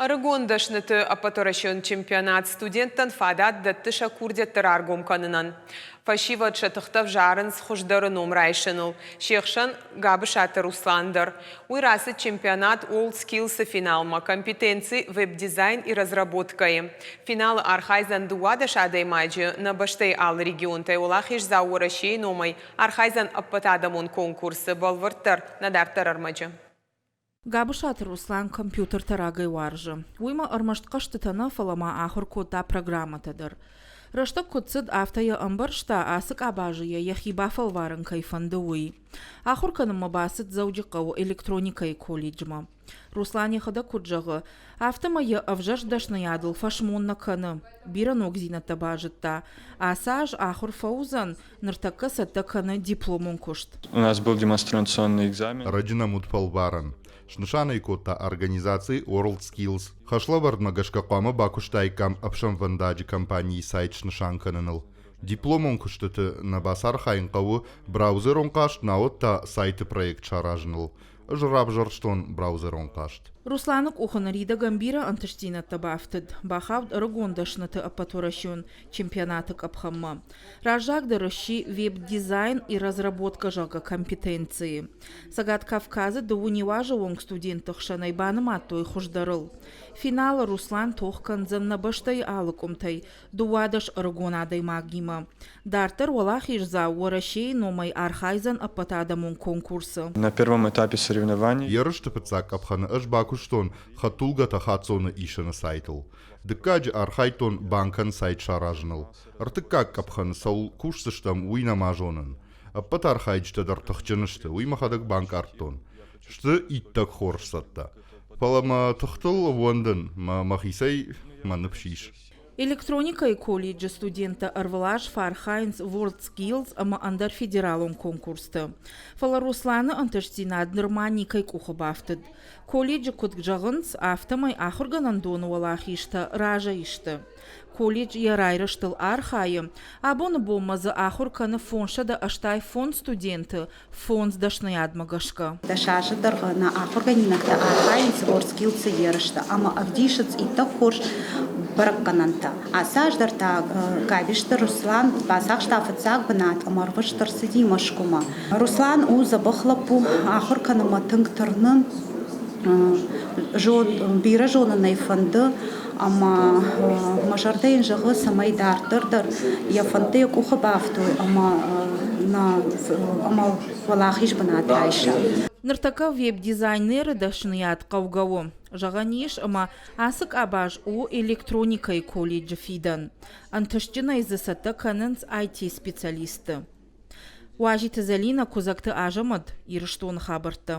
Ӕрыгон дӕсныты ӕппӕтуӕрӕсеон чемпионат студенттӕн фадат дӕтты сӕ курдиӕтты раргом кӕнынӕн. Фӕсивӕд сӕ тыхтӕ взарынц хуыздӕры ном райсыныл. Се хсӕн Габысаты Руслан дӕр. Уый рацыд чемпионат WorldSkills-ы финалмӕ компетенци веб-дизайн и разработка-йы. Финалы архайдзӕн 12 адӕймаджы нӕ бӕстӕйы алы регионтӕй. Уӕлахиздзау Уӕрӕсейы номӕй архайдзӕн ӕппӕтадӕмон конкурсы. Бӕлвырддӕр нӕ дарддӕр ӕрмӕджы. Габысаты Руслан компьютертӕ рагӕй уарзы. Уый ма ӕрмӕст хъӕзтытӕ нӕ, фӕлӕ ма ахуыр кодта программӕтӕ дӕр. Рӕстӕг куыд цыд, афтӕ йӕ ӕмбӕрста, ацы къабазы йӕ йӕхи бафӕлварын кӕй фӕнды, уый. Ахуыр кӕнынмӕ бацыд Дзӕуджыхъӕуы электроникӕйы колледжмӕ. Руслан йӕхӕдӕг куыд зӕгъы, афтӕмӕй йӕ ӕвзӕрст дӕсныйадыл фӕсмон нӕ кӕны. Бирӕ ногдзинӕдтӕ базыдта. Ацы аз ахуыр фӕуыдзӕн, ныртӕккӕ цӕттӕ кӕны дипломон куыст. У нас был демонстрационный экзамен. Ӕрӕджы нӕм уыд фӕлварӕн. Снысан ӕй кодта организаци WorldSkills. Хӕслӕвӕрдмӕ гӕсгӕ хъуамӕ бакуыстаиккам ӕфсӕнвӕндаджы компанийы сайт снысан кӕныныл. Дипломон куыстыты нӕ бацархайын хъӕуы браузерон хъазт науӕд та сайты проект саразыныл. Ӕз равзӕрстон браузерон хъазт. Русланы къухы ныридӕгӕн бирӕ ӕнтыстдзинӕдтӕ бафтыд. Бахауд ӕрыгон дӕсныты ӕппӕтуӕрӕсеон чемпионаты къӕпхӕнмӕ. Раззагдӕр сси веб-дизайн и разработка, зӕгъгӕ, компетенцийы. Цӕгат Кавказы дыууын иу азы онг студентты хсӕнӕй банымадтой хуыздӕрыл. Финалы Руслан тох кӕндзӕн нӕ бӕстӕйы алы къуымтӕй 12 ӕрыгон адӕймагимӕ. Дарддӕр уӕлахиздзау Уӕрӕсейы номӕй архайдзӕн ӕппӕтадӕмон конкурсы. На первом этапе соревнований Ерысты фыццаг къӕпхӕны ӕз бакуыстон хӕдтулгӕтӕ хаццоны исыны сайтыл. Дыккаджы архайдтон банкӕн сайт саразыныл. Ӕртыккаг къӕпхӕны цӕуыл кусдзыстӕм, уый нӕма зонын. Ӕппӕт архайджытӕ дӕр тыхджын сты, уый мӕхӕдӕг банкъардтон. Сты иттӕг хорз цӕттӕ. Фӕлӕ мӕ тыхтыл ӕууӕндын, мӕ мӕхицӕй мӕ ныфс ис. Электроникӕйы колледжы студенттӕ ӕрвылаз фӕархайынц WorldSkills ӕмӕ ӕндӕр федералон конкурсты. Фӕлӕ Русланы ӕнтыстдзинад нырма никӕй къухы бафтыд. Колледжы куыд зӕгъынц, афтӕмӕй ахуыргӕнӕндоны уӕлахизтӕ разӕй сты. Колледж йӕ райрӕзтыл архайы. Абоны бонмӕ дзы ахуыр кӕны 585 студенты фондз дӕсныйадмӕ гӕсгӕ. Дӕс азы дӕргъы нӕ ахуыргӕнинӕгтӕ архайынц WorldSkills-ы ерысты ӕмӕ ӕвдисынц иттӕг хорз бӕрӕггӕнӕнтӕ. Ацы аз дӕр та Габисты Руслан бацахста фыццаг бынат ӕмӕ ӕрвыст ӕрцыди Мӕскуымӕ. Руслан у дзӕбӕх лӕппу, ахуыр кӕнынмӕ тынг тырны, бирӕ зонын ӕй фӕнды ӕмӕ мӕ зӕрдӕ йын зӕгъы, цӕмӕй дарддӕр дӕр йӕ фӕндтӕ йӕ къухы бафтой ӕмӕ ӕмӕ уӕлахиз бынат райса. Ныртӕккӕ веб-дизайнеры дӕсныйад хъӕугӕ у. Зӕгъӕн ис, ӕмӕ ацы къабаз у электроникӕйы колледжы фидӕн. Ӕнтыстджынӕй дзы цӕттӕ кӕнынц IT-специалистты. Уазиты Зӕлинӕ, Куыдзӕгты Азӕмӕт, Ирыстоны хабӕрттӕ.